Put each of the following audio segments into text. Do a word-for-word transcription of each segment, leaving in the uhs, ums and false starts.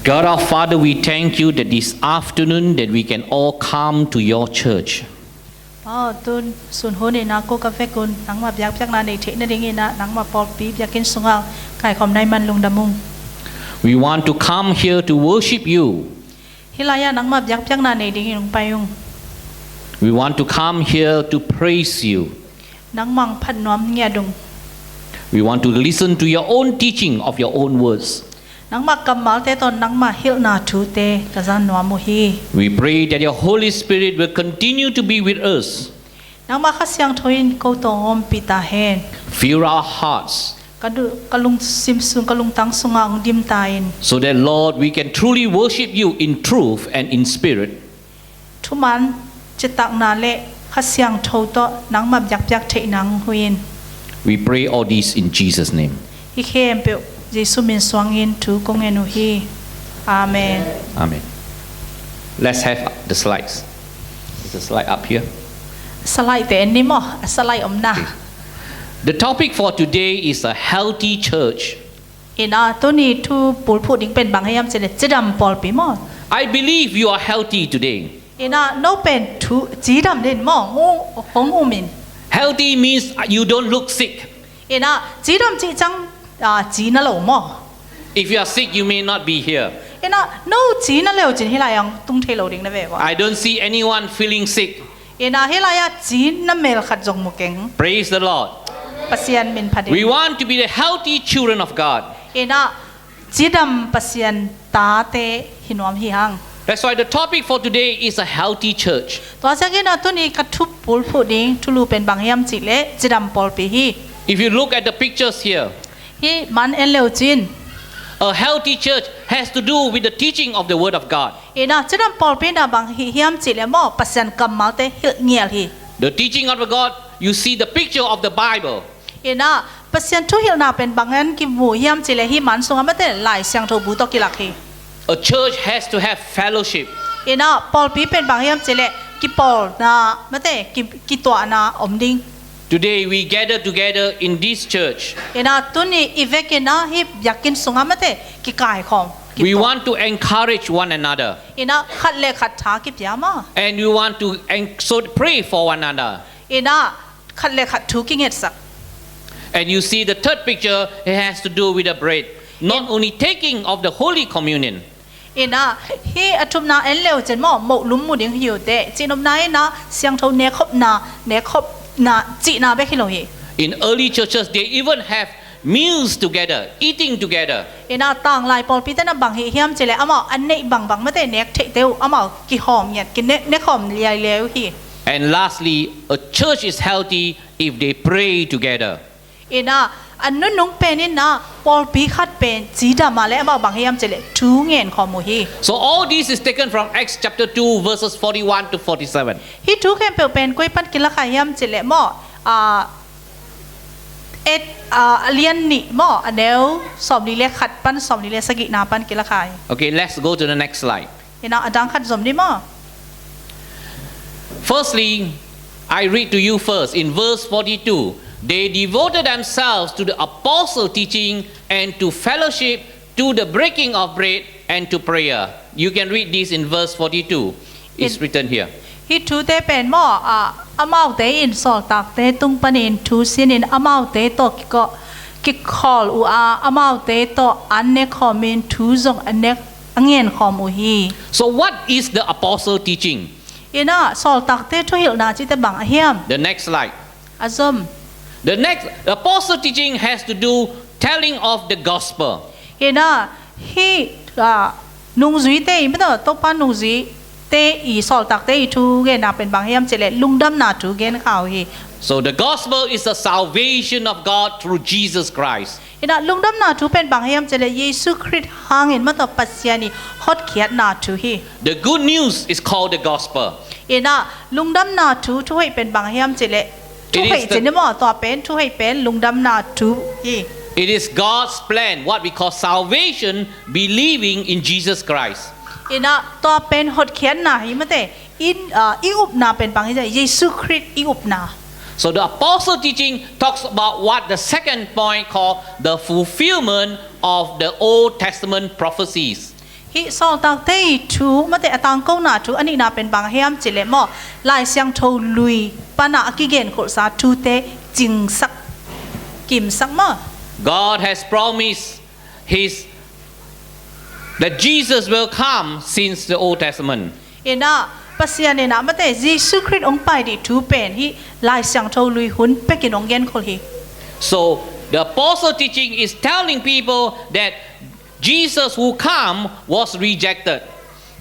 God our Father, we thank you that this afternoon that we can all come to your church. Aw, tun sun hun in ah ko ka vekun nangmah biakpiakna nei theih nadingin ah nangmah pawlpi biakinn sungah kaikhawm nai man lungdam ung. We want to come here to worship you. Hih lai-ah nangmah biakpiakna nei dingin hong pai ung. We want to come here to praise you. Nangmah hong phat nuam ngiat ung. We want to listen to your own teaching of your own words. Nangmah kammalte tawh nangmah hilhna thute ka zang nuam uh hi. We pray that your Holy Spirit will continue to be with us. Nangmah Kha Siangtho in ko tawh hong ompih ta hen. Fill our hearts. Ka du-, ka lungsim sung, ka lungtang sungah hong dim ta in. So that, Lord, we can truly worship you in truth and in spirit. Thuman citakna le Kha Siangtho tawh nangmah biakpiak theih nang hui in. We pray all this in Jesus' name. Hih khempeuh Jesuh min suangin thu kong ngen uh hi. Amen. Amen. Let's have the slides. Is the slide up here? Slide te en ni maw? A slide omna. Okay. The topic for today is a healthy church. Ina, tuni thu bulphuh ding pen bang hiam cih leh cidam pawlpi maw? I believe you are healthy today. Ina, no pen thu cidam ding maw, hong um in. Healthy means you don't look sick. Ina, cidam cih ciang, ah, ci na lo maw? If you are sick, you may not be here. Ina, no ci na leu cin hih lai-ah tung thei lo ding na ve ua. I don't see anyone feeling sick. Ina, hih lai-ah ci na mel khat zong mu keng. Praise the Lord. Pasian min phat in. We want to be the healthy children of God. Ina, cidam Pasian tate hi nuam hi hang. That's why the topic for today is a healthy church. Tua ciangin ah tuni ka thu bulphuh ding thulu pen bang hiam cih leh cidam pawlpi hi. If you look at the pictures here, hih man en leu cin. A healthy church has to do with the teaching of the Word of God. Ina, cidam pawlpi na bang hi hiam cih leh maw, Pasian kammalte hilh ngial hi. The teaching of the God, you see the picture of the Bible. Ina, Pasian thuhilhna pen bang en kimu hiam cih leh hih man sungah mate Lai Siangtho bu tawh kilak hi. A church has to have fellowship. Ina, pawlpi pen bang hiam cih leh kipawlna mate ki, kituahna om ding. Today we gather together in this church. Ina, tuni i vekin ah hih biakinn sungah mate kikaikhawm. We want to encourage one another. Ina, khat le khat tha kipia maw. And we want to en-, so pray for one another. Ina, khat le khat thu kingetsak. And you see the third picture, it has to do with the bread. Not only taking of the Holy Communion. Ina, hih a thumna en leu cin maw, mohlum mu ding hi uh teh. Cihnopna in ah siangtho nekkhopna, nekkhopna cihna bek hi lo hi. In early churches, they even have meals together, eating together. Ina, tanglai pawlpite na bang hi hiam cih leh amau a neih bangbang mate nek theihte uh amau kihawm ngiat, kine-, nekhawm liailiai uh hi. And lastly, a church is healthy if they pray together. Ina, a nunung pen in ah pawlpi khat pen cidam a leh amau bang hiam cih leh thu ngen khawm uh hi. So all this is taken from Acts chapter two, verses forty-one to forty-seven. Hih thu khempeuh pen koi pan kilakhia hiam cih leh maw, ah, et, ah, a lian nih maw, a neu sawmli le khat pan sawmli le sagihna pan kilakhia hi. Okay, let's go to the next slide. Ina, a dang khat zom ni maw. Firstly, I read to you first in verse forty-two. They devoted themselves to the apostle teaching and to fellowship, to the breaking of bread and to prayer. You can read this in verse forty-two. It's written here. Hih thute pen maw, ah, amaute in sawltakte tung panin thu sinin amaute tawh kiko-, kikhawl uh a, amaute tawh an nek khawmin thu zong a nek, a ngen khawm uh hi. So what is the apostle teaching? Ina, sawltakte thuhilhna cihte bang a hiam? The next slide. A zom. The next, the apostle teaching has to do telling of the gospel. Ina, hih, ah, nungzuite i, mate, Topa nungzuite i, sawltakte i thu genna pen bang hiam cih leh lungdamna thu gen kha uh hi. So the gospel is the salvation of God through Jesus Christ. Ina, lungdamna thu pen bang hiam cih leh Jesu Khrist hangin, mate, Pasian i hotkhiatna thu hi. The good news is called the gospel. Ina, lungdamna thu, thuhoih pen bang hiam cih leh, it is thuhoih the, cih ni maw, tua pen thuhoih pen lungdamna thu hi. It is God's plan, what we call salvation, believing in Jesus Christ. Ina, tua pen hotkhiatna hi, mate. In, ah, i upna pen bang hi, Jesu Khrist i upna. So the apostle teaching talks about what the second point called the fulfillment of the Old Testament prophecies. Hih sawltakte ii thu, mate, a tangkona thu a nihna pen bang hiam cih leh maw, Lai Siangtho Lui panah a kigenkholhsa thute cingsak, kimsak maw. God has promised his, that Jesus will come since the Old Testament. Inah, Pasian inah, mate, Jesu Khrist hong pai ding thu pen hih Lai Siangtho Lui hun pekin hong genkholh hi. So, the apostle teaching is telling people that Jesus who come was rejected.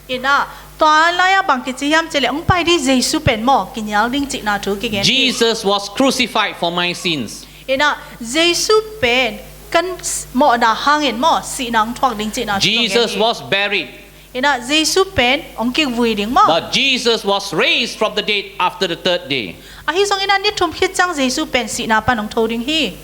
Inah, tua lai-ah bang kici hiam cih leh hong pai ding Jesu pen maw, kinial ding cihna thu kigen hi. Jesus was crucified for my sins. Inah, Jesu pen kan mawhna hangin maw, sihna hong thuak ding cihna thu kigen hi. Jesus was buried. Inah, Jesu pen hong kivui ding maw. But Jesus was raised from the dead after the third day. Ahi zongin ah ni thum khit ciang Jesu pen sihna pan hong tho ding hi.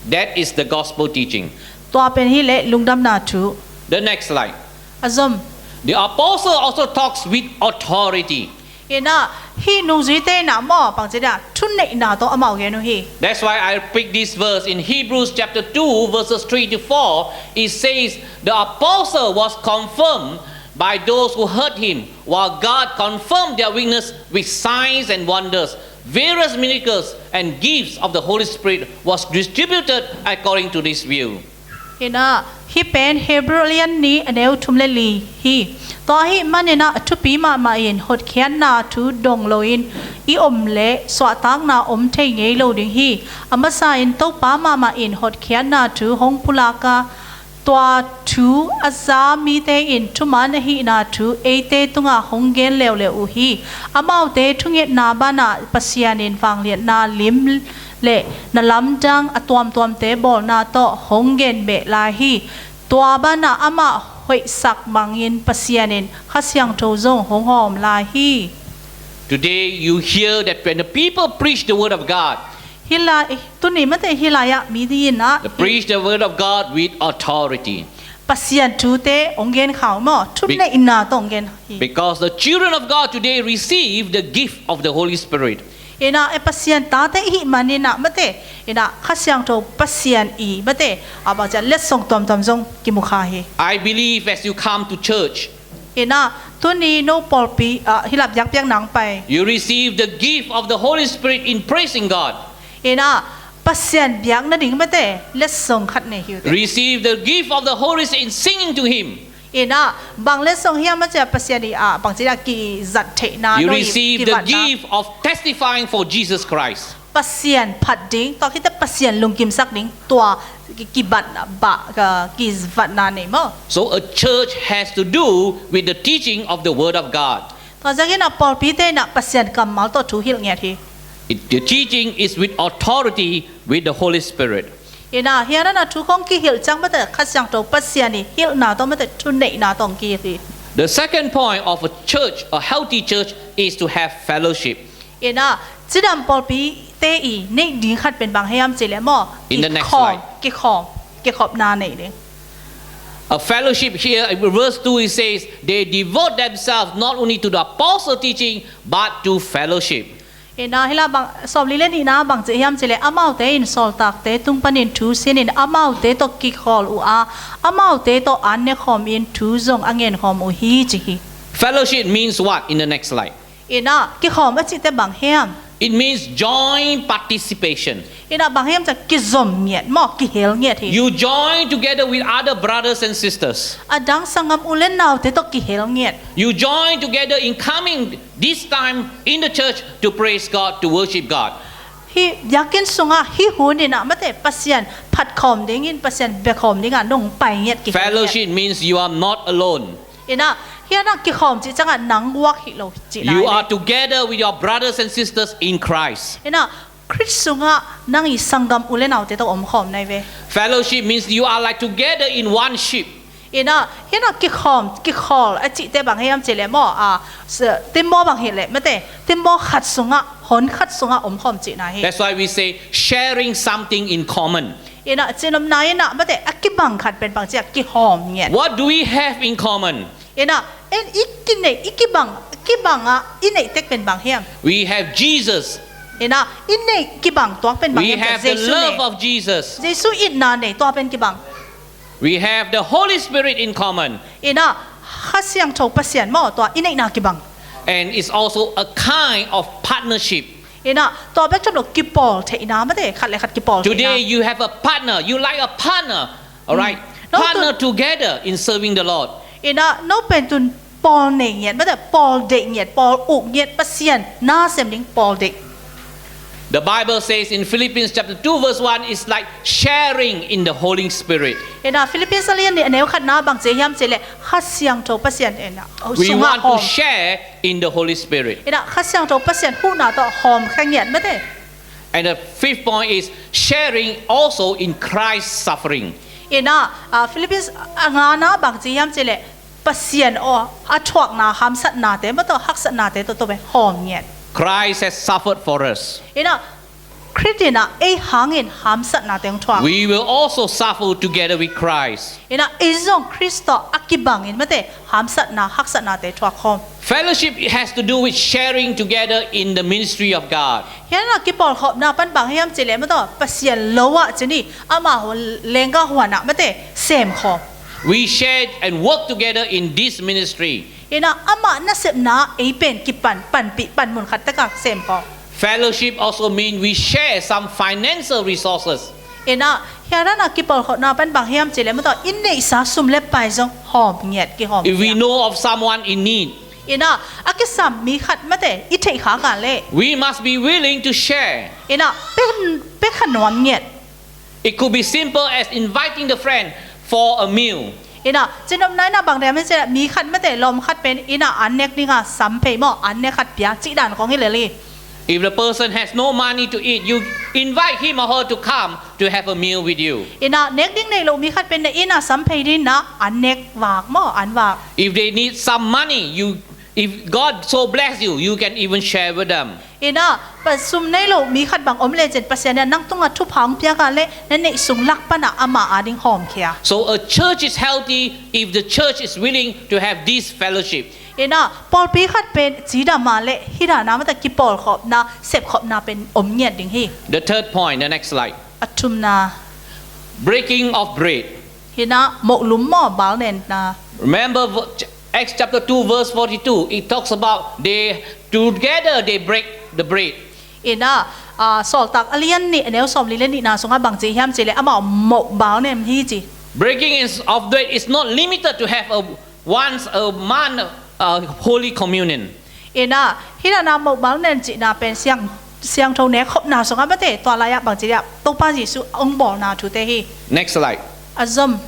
That is the gospel teaching. Tua pen hi leh lungdamna thu. The next slide. A zom. The apostle also talks with authority. Inah, hih nungzuite inah maw, bangci dia, thuneihna tawh amau gen uh hi. That's why I pick this verse in Hebrews chapter two, verses three to four. It says, "The apostle was confirmed by those who heard him, while God confirmed their witness with signs and wonders. Various miracles and gifts of the Holy Spirit was distributed according to this will." Inah, hih pen Hebrew lian nih a neu thum le li hi. Tua ahih manin ah a thupi mahmah in hotkhiatna thu dong loin i om leh suahtakna om thei ngei lo ding hi. A masa in Topa mahmah in hotkhiatna thu hong pulak a, tua thu a za mite in thuman ahihna thu eite tungah hong gen leuleu uh hi. Amaute thungetna banah Pasian in vangliatna lim le na lamdang a tuamtuamte bawlna tawh hong gen beh lai hi. Tua banah amah hoihsak mangin Pasian in Kha Siangtho zong hong hawm lai hi. Today you hear that when the people preach the word of God, hih lai, tuni mate hih lai-ah mi ding inah, they preach the word of God with authority. Pasian thute hong gen khau maw, thuneihna tawh hong gen hi. Because the children of God today receive the gift of the Holy Spirit. Inah, e, Pasian tate i hih manin ah mate, inah, Kha Siangtho Pasian ii mate, a bangci a letsong tuamtuam zong kimu kha hi. I believe as you come to church, inah, tuni no pawlpi ah hih lai biakpiakna hong pai, you receive the gift of the Holy Spirit in praising God. Inah, Pasian biak nading mate letsong khat nei hi uh teh. Receive the gift of the Holy Spirit in singing to Him. Inah, bang letsong hiam a cih leh Pasian ii ah bangci dia kizat theihna, you no ii receive the kibatna, gift of testifying for Jesus Christ. Pasian phat ding, tua khit teh Pasian lungkimsak ding, tua ki, kibatna, ba, ka, kibatna nei maw. So a church has to do with the teaching of the Word of God. Tua ciangin ah pawlpite inah Pasian kammal tawh thu hilh ngiat hi. It, the teaching is with authority with the Holy Spirit. Inah, hih dan a thu khawng kihilh ciang mate Kha Siangtho Pasian ii hilhna tawh mate thuneihna tawh hong kihilh hi. The second point of a church, a healthy church, is to have fellowship. Inah, cidam pawlpite ii neih ding khat pen bang hiam cih leh maw, in the next slide, kikhawm, kikhawm, kikhopna nei ding. A fellowship here, in verse two, it says, "They devote themselves not only to the apostle teaching, but to fellowship." Inah, hih lai bang, sawmli le nihna bangci hiam cih leh, amaute in sawltakte tung panin thu sinin amaute tawh kikhawl uh a, amaute tawh an ne khawmin thu zong a ngen khawm uh hi, ci hi. Fellowship means what? In the next slide. Inah, kikhawm a cih teh bang hiam? It means joint participation. Inah, bang hiam cih leh kizom ngiat maw, kihel ngiat hi. You join together with other brothers and sisters. A dang sanggam u le naute tawh kihel ngiat. You join together in coming this time in the church to praise God, to worship God. Hih biakinn sungah, hih hun inah mate Pasian phat khawm dingin, Pasian bia khawm dingah nong pai ngiat, kihel ngiat. Fellowship means you are not alone. Inah, hih dan a kikhawm cih ciangah nang guak hi lo cihna hi. You are together with your brothers and sisters in Christ. Inah, Khrist sungah nang ii sanggam u le naute tawh omkhawm na hi ve. Fellowship means you are like together in one ship. Inah, hih dan a kikhawm, kikhawl a cih teh bang hiam cih leh maw, a, s-, timbaw bang hi leh mate, timbaw khat sungah, hon khat sungah omkhawm cihna hi. That's why we say sharing something in common. Inah, cinopna inah mate, a kibang khat pen bangci a kihawm ngiat. What do we have in common? Inah, en i kineih, i kibang, kibang a i neih tek pen bang hiam? We have Jesus. Inah, i neih kibang tuak pen bang hiam? We have the love of Jesus. Jesu itna nei, tua pen kibang. We have the Holy Spirit in common. Inah, Kha Siangtho Pasian maw, tua i neihna kibang. And it's also a kind of partnership. Inah, tua bek tham lo kipawl theihna mate, khat le khat kipawl theihna. Today you have a partner, you like a partner, all right? Mm. No, partner tu- together in serving the Lord. Inah, no pen tun pawl nei ngiat mate, pawl deih ngiat, pawl uk ngiat, Pasian na sem ding pawl deih. The Bible says in Philippians chapter two verse one, it's like sharing in the Holy Spirit. Inah, Philippians a lian nih a neu khatna bang ci hiam cih leh Kha Siangtho Pasian inah, oh, we want to hawm. Share in the Holy Spirit. Inah, Kha Siangtho Pasian huhna tawh hawm kha ngiat mate. And the fifth point is sharing also in Christ's suffering. Inah, ah, Philippians a ngana bang ci hiam cih leh Pasian aw a thuakna hamsatnate maw tawh haksatnate tawh tawh hawm ngiat. Christ has suffered for us. Inah, Khrist inah ei hangin hamsatnate hong thuak. We will also suffer together with Christ. Inah, ei zong Khrist tawh a kibangin mate hamsatna haksatnate thuak khawm. Fellowship has to do with sharing together in the ministry of God. Hianah kipawlkhopna pan bang hiam cih leh maw tawh Pasian lo ah cih ni, amah lenggah huan ah mate sem khawm. We share and work together in this ministry. Inah, amah nasepna ei pen kipan, panpih, panmun khat takah sem khawm. Fellowship also mean we share some financial resources. Inah, hianah kipawlkhopna pan bang hiam cih leh maw tawh i neihsa sum le pai zong hawm ngiat, kihawm ngiat. If we know of someone in need, inah, a kisam mi khat mate i theih khak leh, we must be willing to share. Inah, pia, pia kha nuam ngiat. It could be simple as inviting the friend for a meal. Inah, cinopna inah bang dam hiam cih leh mi khat mate lawm khat pen inah an nek dinga sam phei maw, an nek khat pia cih dan khawng hi lel hi. If the person has no money to eat, you invite him or her to come to have a meal with you. Inah, nek ding nei lo mi khat pen na inn ah sam phei ding inah an nek vak maw, an vak. If they need some money, you, if God so bless you, you can even share with them. Inah, pa sum nei lo mi khat bang om lecin Pasian inah nang tungah thupha hong piak leh na neih sung lak panah amah ading hawmkhia. So a church is healthy if the church is willing to have this fellowship. Inah, pawlpi khat pen cidam leh hih dan a mate kipawlkhopna, sepkhopna pen om ngiat ding hi. The third point, the next slide. A thumna. Breaking of bread. Inah, moh lum maw, balnenna. Remember vo-, ch-, Acts chapter two verse forty-two, it talks about they together they break the bread. Inah, ah, Sawltak a lian nih a neu sawmli le nihna sungah bang ci hiam cih leh amau moh balnen hi ci. Breaking is, of bread is not limited to have a once a month, uh, Holy Communion. Inah, hih dan a moh balnen cihna pen siang, siangtho nekkhopna sungah mate tua lai-ah bang ci dia Topa Jesuh hong bawlna thute hi. Next slide. A zom.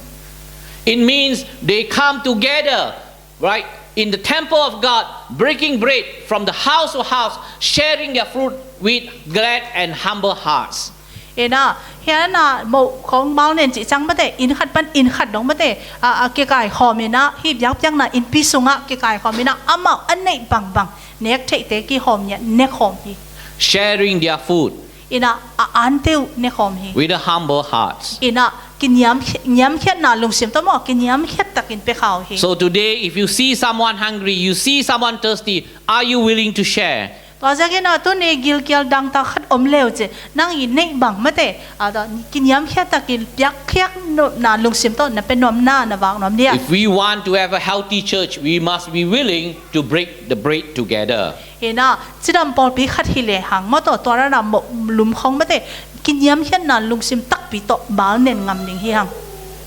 It means they come together, right, in the temple of God, breaking bread from the house to house, sharing their food with glad and humble hearts. Inah, hianah moh khawng balnen cih ciang mate inn khat pan inn khat dong mate, a, a kikaikhawm inah, hih biakpiakna innpi sungah kikaikhawm inah amau a neih bangbang nek theihte kihawm ngiat, nekhawm hi. Sharing their food. Inah, a ante uh nekhawm hi. With a humble heart. Inah, kiniam, niamkhiatna lungsim tawh maw, kiniamkhiat takin pia khawm hi. So today, if you see someone hungry, you see someone thirsty, are you willing to share? Tua ziakin ah tuni gilkial dangtak khat om leu cin nang i neih bang mate, a, kiniamkhiat takin piakkhiatna lungsim tawh na pia nuam na, na vak nuam dia. If we want to have a healthy church, we must be willing to break the bread together. Inah, cidam pawlpi khat hi lehang maw tawh tua dan a moh lum khawng mate kiniamkhiatna lungsim takpi tawh balnen ngam ding hi hang.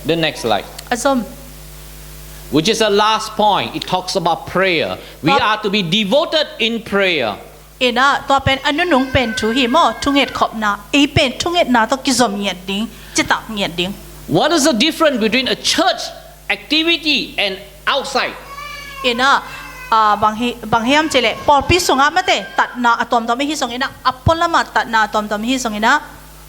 The next slide. A zom. Which is the last point. It talks about prayer. We are to be devoted in prayer. Inah, tua pen a nunung pen thu hi maw, thungetkhopna, ei pen thungetna tawh kizom ngiat ding, citak ngiat ding. What is the difference between a church activity and outside? Inah, ah, bang hi, bang hiam cih leh pawlpi sungah mate tatna a tuamtuam hi zong inah, a pualamah tatna a tuamtuam hi zong inah.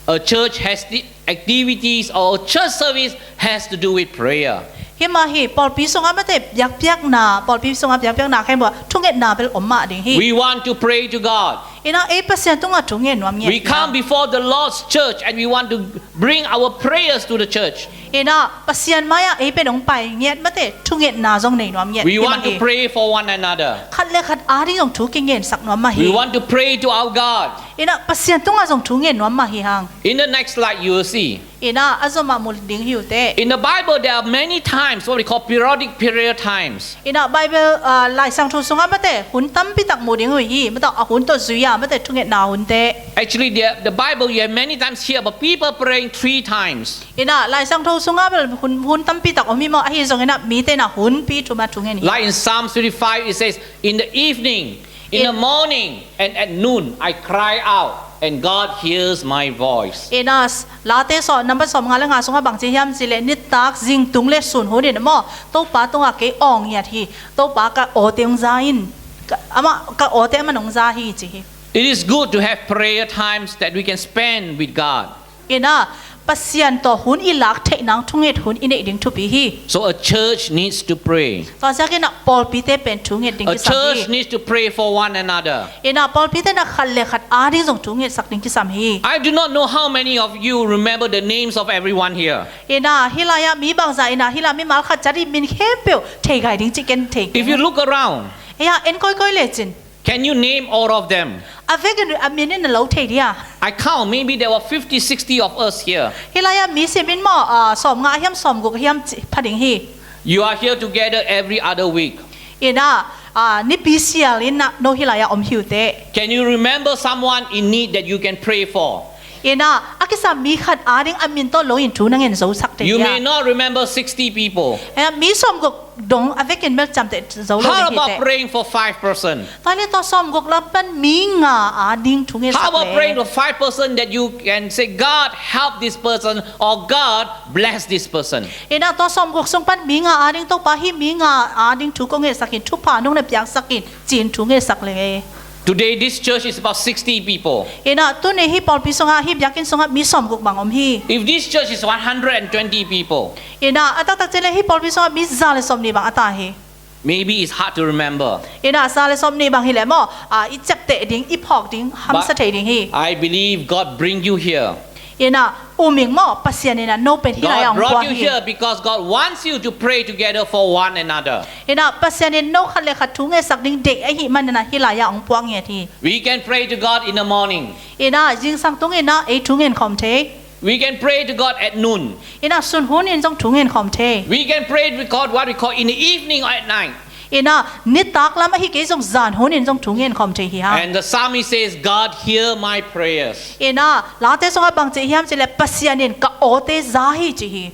A church has the activities or church service has to do with prayer. Himah hi pawlpi sungah mate biakpiakna, pawlpi sungah biakpiakna khenbua thungetna bel om mah ding hi. We want to pray to God. Inah, ei Pasian tungah thungen nuam ngiat. We come before the Lord's church and we want to bring our prayers to the church. Inah, Pasian mai-ah ei pen hong pai ngiat mate thungetna zong nei nuam ngiat. We want to pray for one another. Khat le khat ading zong thu kingensak nuam mah hi. We want to pray to our God. Inah, Pasian tungah zong thungen nuam mah hi hang. In the next slide, you will see. Ina a zom ah mu ding hi uh teh. In the Bible, there are many times, what we call periodic prayer times. Ina Bible, ah, Lai Siangtho sungah mate hun tampi tak mu ding uh hi. Mate a hun tawh zui a mate thungetna hun teh. Actually, the, the Bible, you have many times hear about people praying three times. Ina Lai Siangtho sungah bel hun, hun tampi tak om hi maw, ahi zongin ah mite na hun pi thum a thungen hi. Like in Psalm fifty-five, it says, "In the evening, in the morning, and at noon, I cry out, and God hears my voice." Ina Late sawm, number sawm nga le nga sungah bang ci hiam cih leh, nitak, zingtung le sun hun in maw, Topa tungah kei aw ngiat hi. Topa ka awte hong za in, ka, amah ka awte amah hong za hi ci hi. It is good to have prayer times that we can spend with God. Ina Pasian tawh hun i lak theih nang thunget hun i neih ding thupi hi. So a church needs to pray. Tua ziakin ah pawlpite pen thunget ding kisam hi. A church needs to pray for one another. Ina pawlpite na khat le khat ading zong thungetsak ding kisam hi. I do not know how many of you remember the names of everyone here. Ina hih lai-ah mi bangza ina hih lai mimal khat ciat i min khempeuh thei gai ding cih ken thei. If you look around, ei-a en koikoi lecin. Can you name all of them? A vekin a min in a lo thei dia? I count, maybe there were fifty, sixty of us here. Hih lai-ah mi sim in maw, ah, sawmnga hiam sawmguk hiam ci- pha ding hi. You are here together every other week. Ina, ah, nipi sial in ah no hih lai-ah om hi uh teh. Can you remember someone in need that you can pray for? Ina a kisam mi khat ading a min tawh lo in thu na ngen zosak teh dia? You may not remember sixty people. Ina mi sawmguk dong a vekin bel ciamteh zo lo ding hi teh. How about praying for five person? Tua le tua sawmguk lam pan mi nga ading thungetsak leh. How about praying for five person that you can say, "God, help this person," or, "God, bless this person"? Ina tua sawmguk sung pan mi nga ading, Topa hih mi nga ading thu ko ngetsak in, thupha nong na piaksak in, ci-in thungetsak leh. Today this church is about sixty people. Ina tuni hih pawlpi sungah, hih biakinn sungah mi sawmguk bang om hi. If this church is one hundred and twenty people, ina a taktak ciang le hih pawlpi sungah mi za le sawmnih bang a ta hi. Maybe it's hard to remember. Ina za le sawmnih bang hi leh maw, ah, i ciapteh ding, i phawk ding hamsa thei ding hi. But I believe God bring you here. Ina um ing maw, Pasian in ah no pen hih lai-ah hong puak hi. God brought you here because God wants you to pray together for one another. Ina Pasian in no khat le khat thungetsak ding deih ahih manin ah hih lai-ah hong puak ngiat hi. We can pray to God in the morning. Ina zingsang tungin ah ei thungen khawm thei. We can pray to God at noon. Ina sun hun in zong thungen khawm thei. We can pray to God what we call in the evening or at night. Ina nitak lam ahi kei zong zan hun in zong thungen khawm thei hi hang. And the psalmist says, "God, hear my prayers." Ina Late sungah bang ci hiam cih leh, Pasian in ka awte za hi ci hi.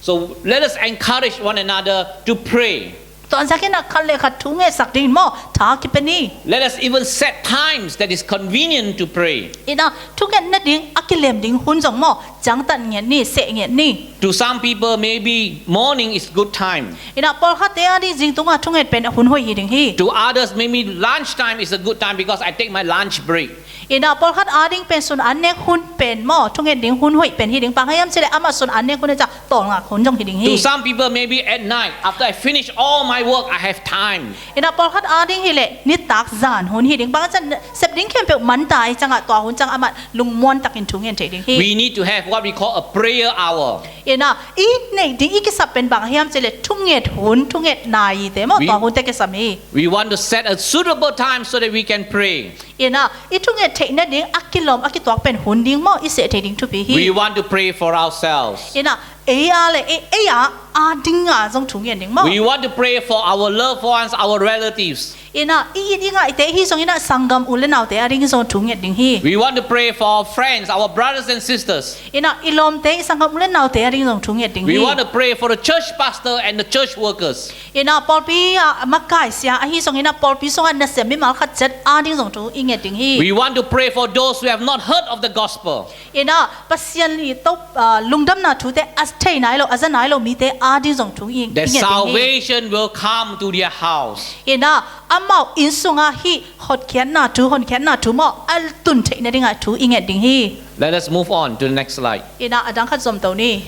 So let us encourage one another to pray. Tua ziakin ah khat le khat thungetsak dingin maw, tha kipe ni. Let us even set times that is convenient to pray. Ina thunget nading a kilem ding hun zong maw, ciangtan ngiat ni, seh ngiat ni. To some people, maybe morning is good time. Ina pawlkhatte ading zingtungah thunget pen a hun hoih hi ding hi. To others, maybe lunch time is a good time because I take my lunch break. Ina pawlkhat ading pen sun an nek hun pen maw, thunget ding hun hoih pen hi ding. Bang hang hiam cih leh amah sun an nek hun hi ciang tawlngak hun zong hi ding hi. To some people, maybe at night, after I finish all my work, I have time. Ina pawlkhat ading hi leh nitak zan hun hi ding. Bang hang hiam cih leh sep ding khempeuh man ta hi ciangah tua hun ciang amah lungmuan takin thungen thei ding hi. We need to have what we call a prayer hour. Ina i neih ding i kisap pen bang hiam cih leh thunget hun, thunget naite maw, tua hunte kisam hi. We want to set a suitable time so that we can pray. Ina i thunget theih nading a kilawm a kituak pen hun ding maw, i seh thei ding thupi hi. We want to pray for ourselves. Ina ei a le ei, ei a ading a zong thungen ding maw. We want to pray for our loved ones, our relatives. Ina i it i ngaihte ahi zongin ah sanggam u le naute ading zong thungen ding hi. We want to pray for our friends, our brothers and sisters. Ina i lawmte, i sanggam u le naute ading zong thungen ding hi. We want to pray for the church pastor and the church workers. Ina pawlpi ah makai sia ahi zongin ah pawlpi sungah nasem mimal khat ciat ading zong thu i nget ding hi. We want to pray for those who have not heard of the gospel. Ina Pasian i to, ah, lungdamna thute a thei nai lo, a za nai lo mite ading zong thu i, i nget ding hi. That salvation will come to their house. Ina amau inn sungah hih hotkhiatna thu, honkhiatna thu maw a tun theih nadingah thu i nget ding hi. Let us move on to the next slide. Ina a dang khat zom to ni.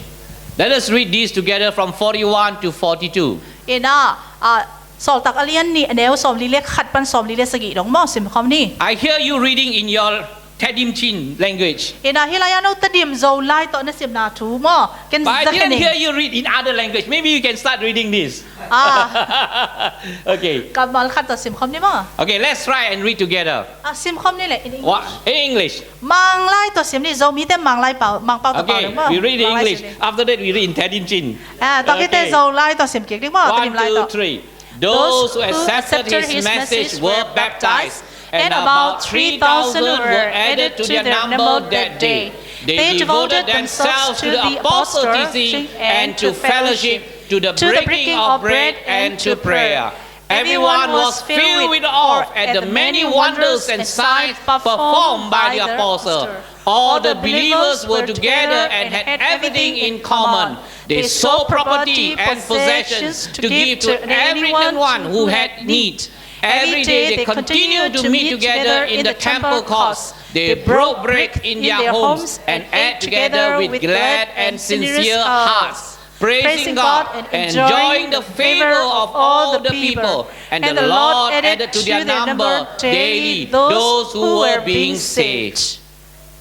Let us read these together from forty-one to forty-two. Ina, ah, Sawltak a lian nih, a neu sawmli le khat pan sawmli le sagih dong maw, sim khawm ni. I hear you reading in your Tedim Chin language. Ina hih lai-ah no Tedim Zolai tawh na simna thu maw? Ken But I didn't hear you read in other language. Maybe you can start reading this. Ah. Okay. Kammal khat tawh simkhawm ni maw? Okay, let's try and read together. Ah, simkhawm ni le in English. What? In English. Manglai tawh sim ni, Zomite Manglai pau, Mangpau tawh pau. Okay, ding maw? We read in Manglai English. Sim ni. After that, we read in Tedim Chin. Ah, tawh kite Okay. Zolai tawh sim kik ding maw? One, Tedim Lai two, tawh. Three. Those who accepted his message were baptized, and about three thousand were added to their number that day. They devoted themselves to the apostle teaching and to fellowship, to the breaking of bread and to prayer. Everyone was filled with awe at the many wonders and signs performed by the apostle. All the believers were together and had everything in common. They sold property and possessions to give to everyone who had need. Every day they continued to meet together in the temple courts. They broke bread in their homes and ate together with glad and sincere hearts, praising God and enjoying the favor of all the people. And the Lord added to their number daily those who were being saved.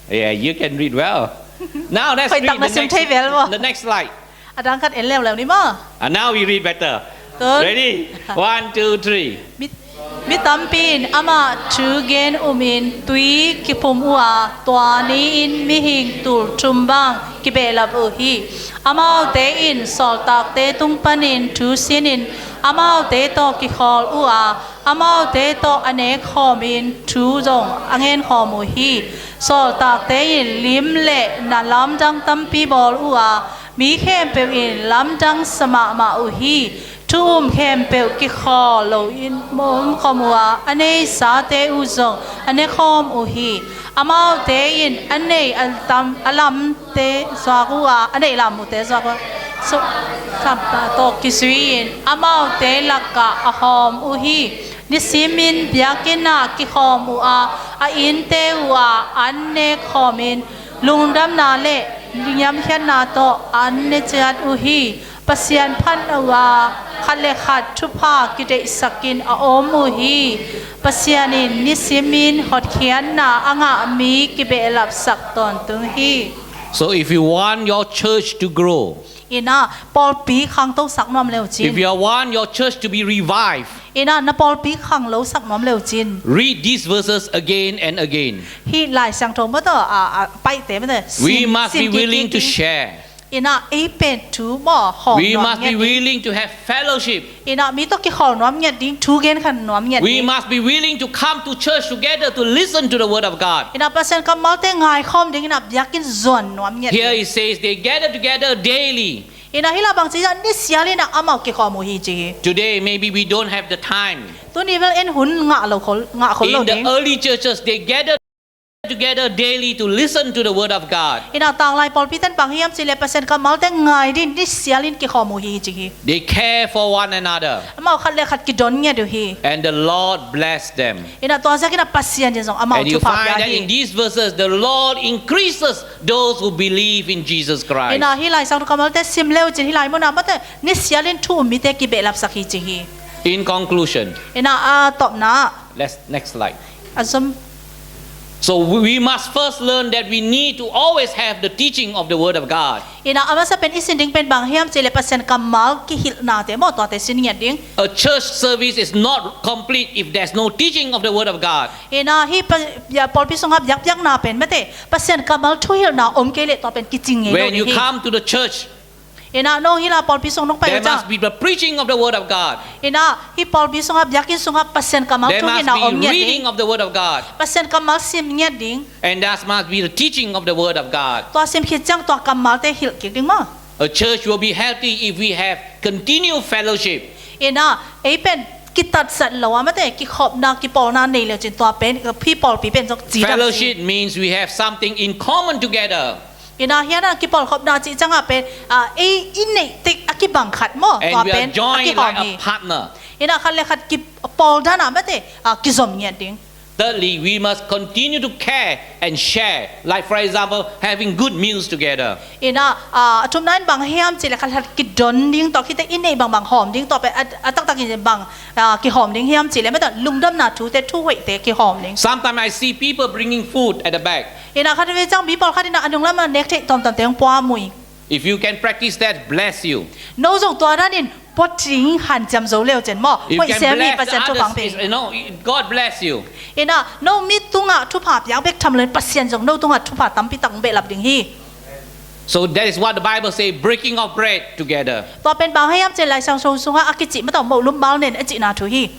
Yeah, you can read well. Now let's read the next, the next slide. A dang khat en leuleu ni maw? And now we read better. Tun. Ready? One, two, three. Mi, mi tampi in amah thu gen umin tui kiphum uh a, tua ni-in mihing tul thum bang kibehlap uh hi. Amaute in sawltakte tung panin thu sinin amaute tawh kikhawl uh a, amaute tawh a nek khawmin thu zong a ngen khawm uh hi. Sawltakte in lim le na lamdang tampi bawl uh a, mi khempeuh in lamdang sa mahmah uh hi. Thu um khempeuh kikhawl loin mawm khawm uh a, a neisate uh zong a ne khawm uh hi. Amaute in a nei a tam, a lamte zuak uh a, a neih lamte zuak uh a, so, tawh kizui-in amaute lakah a hawm uh hi. Nisimin biakinn ah kikhawm uh a, a innte uh ah an nek khawmin lungdamna le niamkhiatna tawh an ne ciat uh hi. Pasian phat uh a, khat le khat thupha kideihsakin a om uh hi. Pasian in nisimin hotkhiatna a ngah mi kibehlapsak tawntung hi. So if you want your church to grow, Ina, pawlpi khangtosak nuam leucin. If you want your church to be revived, Ina, na pawlpi khanglosak nuam leucin. Read these verses again and again. Hih Lai Siangtho mawtaw a, a paihte mawtaw. We must be willing to share. Ina, ei pen thu maw hawm nuam ngiat ding. We must be willing to have fellowship. Ina, mi tawh kikhawl nuam ngiat ding, thu gen khan nuam ngiat ding. We must be willing to come to church together to listen to the word of God. Ina, Pasian kammalte ngaikhawm ding, ina, biakinn zuan nuam ngiat ding. Here it says they gather together daily. Ina, hih lah bangci zah nisial ina amau kikhawm uh hi ci hi. Today maybe we don't have the time. Tuni bel en hun ngah lo khol, ngah khol lo ding. In the early churches they gather together daily to listen to the word of God. Ina, tanglai pawlpi ten bang hiam cih leh Pasian kammalte ngai ding nisial in kikhawm uh hi ci hi. They care for one another. Amau khat le khat kidon ngiat uh hi. And the Lord bless them. Ina, tua ziak ina Pasian in zong amau thupha pia hi. And you find that in these verses the Lord increases those who believe in Jesus Christ. Ina, hih Lai Siangtho kammalte sim leucin hih lai munah mawtaw nisial in thu um mite kibehlapsak hi ci hi. In conclusion. Ina, a tawpna. Let's, next slide. A zom. So we, we must first learn that we need to always have the teaching of the word of God. Ina, a masa pen i sin ding pen bang hiam cih leh Pasian kammal kihilhnate maw tuate sin ngiat ding. A church service is not complete if there's no teaching of the word of God. Ina, hih pa, ya, pawlpi sungah biakpiakna pen mate Pasian kammal thuhilhna om kei leh tua pen kicing ngei lo ding hi. When you come to the church, Ina, no hih lah pawlpi sung nong pai uh ciang. There must be the preaching of the word of God. Ina, hih pawlpi sungah, biakinn sungah Pasian kammal thuhilhna om ngiat ding. There must be reading of the word of God. Pasian kammal sim ngiat ding. And that must be the teaching of the word of God. Tua sim khit ciang tua kammalte hilh kik ding maw. A church will be healthy if we have continued fellowship. Ina, ei pen kitatsat lo a mate, kikhopna, kipawlna nei leucin tua pen, hih pawlpi pen zong cidam si. Fellowship means we have something in common together. Ina, hih a na kipawlkhopna cih ciangah pen, ah, ei i neih tek a kibang khat maw, tua pen a kihawm hi. And we are joined like a partner. Ina, khat le khat kipawl dan a mate, ah, kizom ngiat ding. Thirdly, we must continue to care and share. Like, for example, having good meals together. Ina, ah, a thumna in bang hiam cih leh khat le khat kidon ding tawh khit teh i neih bangbang hawm ding tawh pen a, a taktak in bang, ah, kihawm ding hiam cih leh mah tawh lungdamna thute, thu hoihte kihawm ding. Sometimes I see people bringing food at the back. Ina khat vei ciang mi pawlkhat ina a nunglam ah nek theih tuamtuamte hong pua mu ing. If you can practice that, bless you. No zong tua danin pua ding hanciam zo leu cin maw. If you can bless the others, you know, God bless you. Ina no mi tungah thupha piak bek tham loin Pasian zong no tungah thupha tampi tak hong behlap ding hi. So that is what the Bible say, breaking of bread together. Tua pen bang hiam cih leh Lai Siangtho sungah a kici mah tawh mohlum bal nen a cihna thu hi.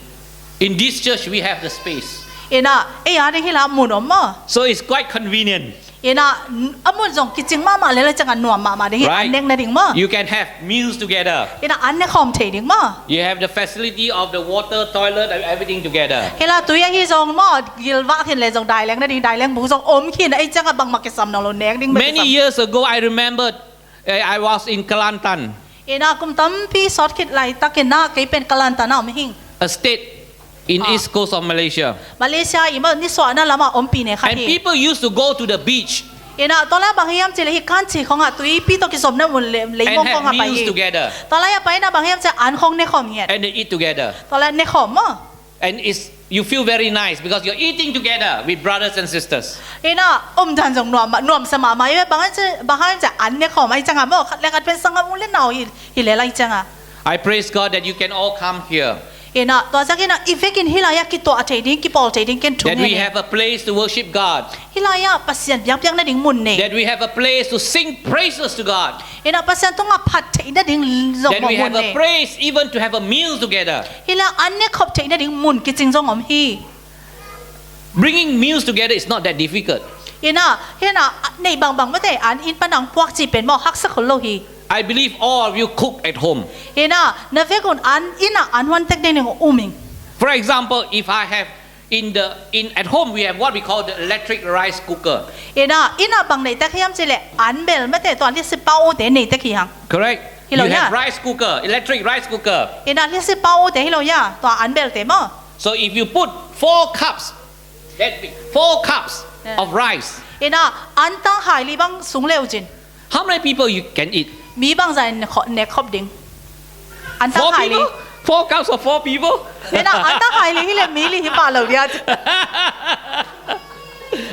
In this church we have the space. Ina ei a ding hi la mun om maw. So it's quite convenient. Ina a mun zong kicing mahmah lel a ciangah nuam mahmah ding hi. Right. An nek nading maw. You can have meals together. Ina an nek khawm thei ding maw. You have the facility of the water, toilet, and everything together. Hi la tui ahi zong maw, gilvah khin leh zong daileng nading, daileng bu zong om khin a, ei ciangah bangmah kisam nawn lo, nek ding bek kisam. Many years ago, I remembered, eh, I was in Kelantan. Ina kum tampi sawt khit laitak ina kei pen Kelantan ah om hing. A state in east coast of Malaysia. Malaysia i maw nisuahna lamah ompi ne khat hi. And people used to go to the beach. Ina tua lai bang hiam cih leh hih Kanchi khongah tuipi tawh kizomna mun lei, leimong khongah pai hi. And have meals together. Tua lai a pai ina bang hiam cih leh an khong ne khawm ngiat. And they eat together. Tua lai ne khawm maw. And it's, you feel very nice because you're eating together with brothers and sisters. Ina omdan zong nuam, nuamsa mahmah hi ve, bang hiam cih leh, bang hiam cih leh an ne khawm ahih ciangah maw, khat le khat pen sanggam u le nau hi, hi lel ahih ciangah. I praise God that you can all come here. Ina tua ziakin ah i vekin hih lai-ah kituah thei ding, kipawl thei ding ken thu ngen ing. That we have a place to worship God. Hih lai-ah Pasian biakpiak nading mun nei. That we have a place to sing praises to God. Ina Pasian tungah phat theih nading zong mun nei. That we have a place even to have a meal together. Hih lai-ah an ne khop theih nading mun kicing zong om hi. Bringing meals together is not that difficult. Ina, hih ina, neih bangbang mate, an inn pan hong puak cih pen maw, haksa khol lo hi. I believe all of you cook at home. Ina, na vekun an, inn ah an huan tek ding ding um ing. For example, if I have in the, in, at home we have what we call the electric rice cooker. Ina, inn ah bang nei tek hiam cih leh an bel mate, tua lisi pau te nei tek hi hang. Correct? Hi lo ya? You have rice cooker, electric rice cooker. Ina, lisi pau te hi lo ya, tua an bel te maw. So if you put four cups, that big, four cups of rice. Ina, an tang hai li bang sung leu cin. How many people you can eat? Mi bangzah in nek khop ding? An tang hai li. Four people? Four cups of four people? Ina, an tang hai li hi leh mi li hi pah lo dia.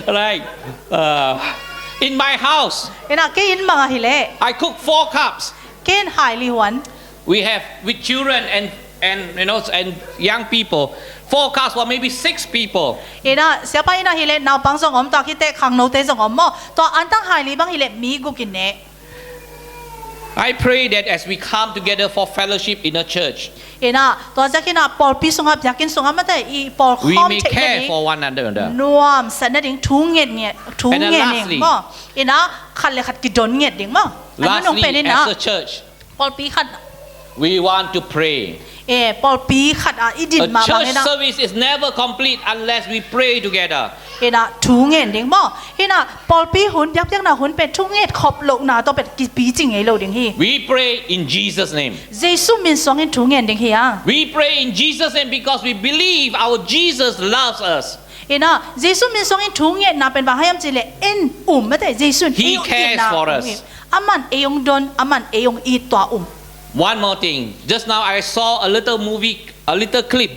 Right. Uh, in my house, ina, kei inn bangah hi leh I cook four cups. Kei in hai li huan. We have with children and, and, you know, and young people, four cups for maybe six people. Ina, siapa ina hi leh naupang zong om, tua khit teh khangnote zong om maw. Tua an tang hai li bang hi leh mi guk in ne. I pray that as we come together for fellowship in a church, ina, tua ziakin ah pawlpi sungah, biakinn sungah mate i pawl khawm theih nading, we may care for one another. Nuamsa nading, thu ngen ngen, thu ngen ngen maw. And then lastly, ina, khat le khat kidon ngen ding maw. Lastly, as a church, pawlpi khat, we want to pray. Eh, pawlpi khat ah i din mah bang ina. A church service is never complete unless we pray together. Ina, thu ngen ding maw. Ina, pawlpi hun, biakpiakna hun pen thu ngen khop lohna tawh pen kipici ngei lo ding hi. We pray in Jesus' name. Jesu min suangin thu ngen ding hi a. We pray in Jesus' name because we believe our Jesus loves us. Ina, Jesu min suangin thu ngenna pen bang hiam cih leh en um mate, Jesu in ei hong itna um hi. He cares for us. Aman ei hong don, aman ei hong it, tua um. One more thing. Just now I saw a little movie, a little clip.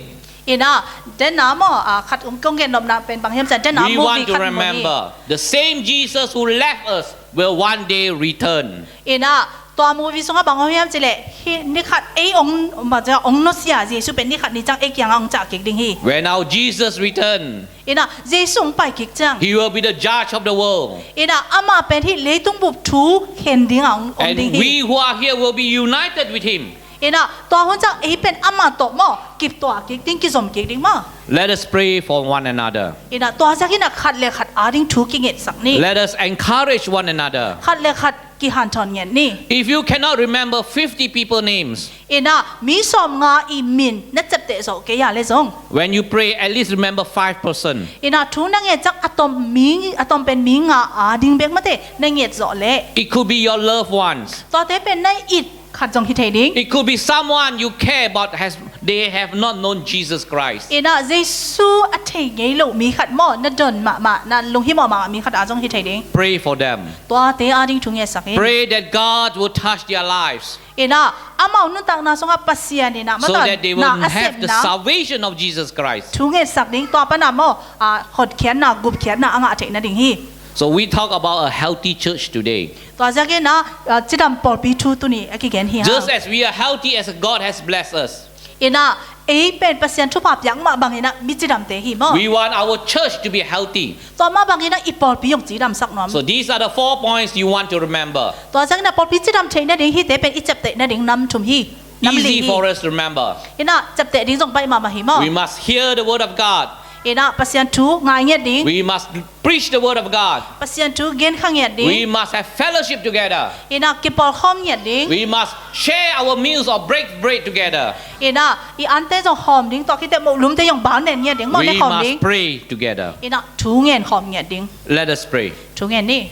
Ina, den na maw, ah, khat hong kong gen nopna pen bang hiam cih leh den na movie khat mu hi. We want to remember the same Jesus who left us will one day return. Ina, tua movie sungah bang om hiam cih leh, hih ni khat ei hong, ma, hong nusia Jesu pen ni khat ni ciang ei kiangah hong ciah kik ding hi. When our Jesus return, ina, Jesu hong pai kik ciang, he will be the judge of the world. Ina, amah pen hih leitung bup thu khen dingah hong om ding hi. And we who are here will be united with him. Ina, tua hun ciang ei pen amah tawh maw, kituah kik ding, kizom kik ding maw. Let us pray for one another. Ina, tua ziakin ah khat le khat ading thu kingetsak ni. Let us encourage one another. Khat le khat kihanthawn ngen ni. If you cannot remember fifty people names, ina, mi sawmnga i min na ciamteh zawh kei a leh zong, when you pray, at least remember five person. Ina, thu na nget ciang a tom mi, a tom pen mi nga ading bek mate na nget zawh leh. It could be your loved ones. Tuate pen na it Khat zong hi thei ding. It could be someone you care about, has they have not known Jesus Christ. Ina Jesu a thei ngei lo mi khat maw, na don mahmah, na lunghimawh mahmah mi khat a zong hi thei ding. Pray for them. Tuate a ding thu ngetsak in. Pray that God will touch their lives Ina amau nuntakna sungah Pasian ina so mataw that they will na a have the sepna salvation of Jesus Christ. Thu ngetsak ding, tua pana maw, a hotkhiatna, gupkhiatna a ngah theih nading hi. So we talk about a healthy church today. Tua ziakin a, a, cidam pawlpi thu tuni a kigen hi hang. Just as we are healthy as God has blessed us, Ina ei pen Pasian thupha piak mah bangin a mi cidamte hi maw. We want our church to be healthy. Tua mah bangin a i pawlpi zong cidamsak nuam. So these are the four points you want to remember. Tua ziakin a pawlpi cidam theih nading hite pen i ciapteh nading nam thum hi. Nam li Easy hi. For us to remember. Ina ciapteh ding zong baih mahmah hi maw. We must hear the word of God. Ina Pasian thu ngai ngiat ding. We must preach the word of God. Pasian thu genkha ngiat ding. We must have fellowship together. Ina kipawlkhawm ngiat ding. We must share our meals or break bread together. Ina i ante zong hawm ding, tua khite moh lumte zong bal nen ngiat ding, moh ne We khawm ding. Must pray together. Ina thu ngen khawm ngiat ding. Let us pray. Thu ngen ni.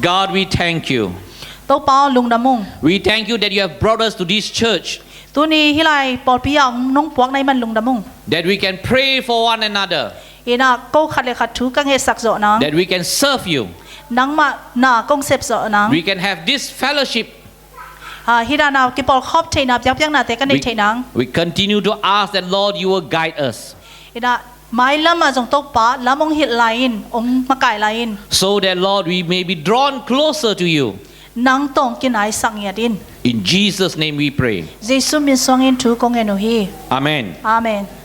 God, we thank you. Topa aw, lungdam ung. We thank you that you have brought us to this church. Tuni hih lai pawlpi ah nong puak na hih man lungdam ung. That we can pray for one another. Ina ko khat le khat thu ka ngetsak zawh nang. That we can serve you. Nangmah na kong sep zawh nang. We can have this fellowship. Ah, hih dan a kipawlkhawm theihna, biakpiaknate ka neih theih nang. We continue to ask that, Lord, you will guide us. Ina mailam ah zong Topa lam hong hilh lai in, hong makai lai in. So that, Lord, we may be drawn closer to you. Nang tawh kinaisak ngiat in. In Jesus' name we pray. Jesu min suangin thu kong ngen uh hi. Amen. Amen.